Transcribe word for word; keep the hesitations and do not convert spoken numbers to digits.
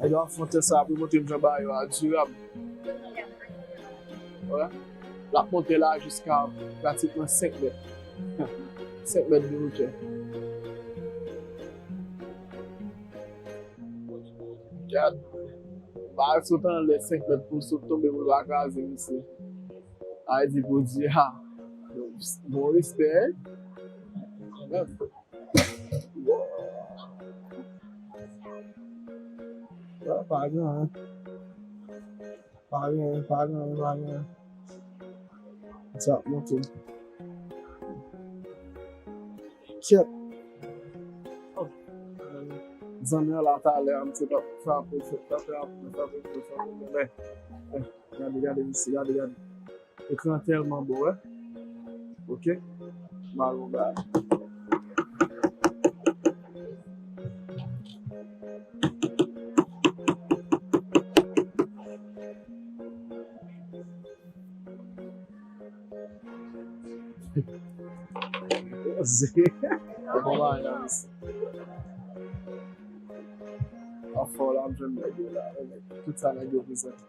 Nèg yo ap fè yon tès sa, pou montre m jan bagay yo a dirab. Wè. L ap monte la jiska pratikman senk mèt. Senk mèt de wotè. Gad. Bagay sot anlè senk mèt pou sot tonbe pou l pa kraze misye. Ay di pou di ha. Bon respè. Ah, pa gen anyen. Pa gen anyen, pa gen anyen, pa gen anyen. Sa ap monte. Kyèt. Zanmi an la talè a, misye t ap frape, t ap frape, t ap frape, t ap frape. Gade, gade, misye, gade, gade. Ekran tèlman bon, wè. Ok. Malon ba. Bon bagay la, mesye. Afò la, m jwenn nèg yo la. Tout sa nèg yo prezante.